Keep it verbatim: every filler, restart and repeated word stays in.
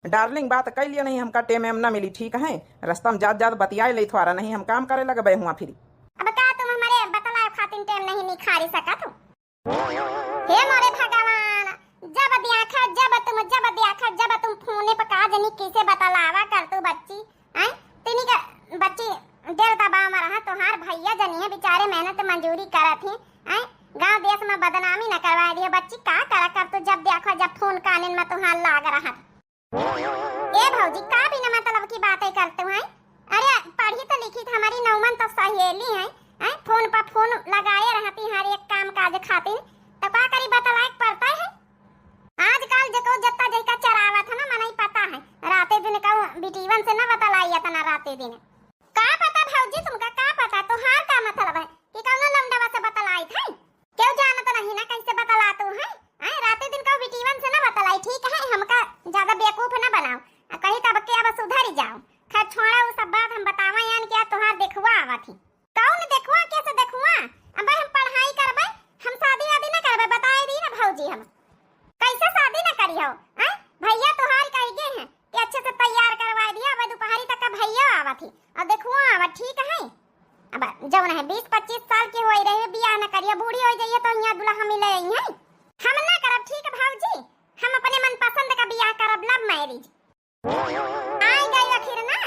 डार्लिंग, बात कइ लिया, नहीं हमका टेम एम ना मिली, ठीक है? रस्ता में जात जात बतियाए ले थोड़ा, नहीं हम काम करे लगबे हुआ फिरी। अब का तुम हमरे बतलाए खातिर टेम नहीं निखारी सकत हो? हे मोरे भगवान, जब द्याखा, जब तुम, जब द्याखा, जब तुम फोने पे का जनी किसे बतलावा करतू बच्ची, हैं? तिनी के बच्ची दिल दबाव में रहा, तोहार भैया जनी है बेचारे मेहनत मजूरी करत ही, हैं? गांव देश में बदनामी न करवा दिया बच्ची, का करा करतू जब द्याखा, जब फोन कानन में तोहार लाग रहा। ए भौजी, का बिना मतलब की बातें करतू हैं? अरे, पढ़ी तो लिखी तो हमारी नौमन तो सहेली हैं, हैं? फोन पर फोन लगाए रहती हर एक काम काज खातिर, तो का करी, बतलाए के पड़ता है। आजकल जेको जत्ता जैका चरावत है ना, मनई पता है, राते दिन कहूँ बिटीवन से ना बतलाई इतना राते दिन। का पता भौजी तुमका, का पता, तोहार का मतलब है कि कौनो लौंडवा से बतलाइत है? केहू जानत नहीं ना कैसे बतलातू है, हैं? राते दिन कहूँ बिटीवन से ना बतलाई, ठीक है? हमका ज्यादा बेवकूफ ना बनाओ, आ कही तब के अब सुधरी जाओ। खैर छोड़ा, वो सब बात हम बतावा यान क्या तोहार देखुआ आवत ही। कौन देखुआ, कैसे देखुआ? अब हम पढ़ाई करबे, हम शादी वादी ना करबे, बताए दी ना भौजी हम। कैसे शादी ना करी हो, हैं? भैया तोहार कह गए हैं कि अच्छे से तैयार करवा दिया, अब दोपहरी तक का भैया आवत ही और देखुआ आवत, ठीक है? अब जौन है बीस पच्चीस साल की होई रही, बियाह न करिए, बूढ़ी हो जाइए तो यहाँ दुल्हा मिले आई है। हम ना करब, ठीक है भौजी, हम अपने मनपसंद का बियाह करब, लव मैरिज। आई गई आखिर ना,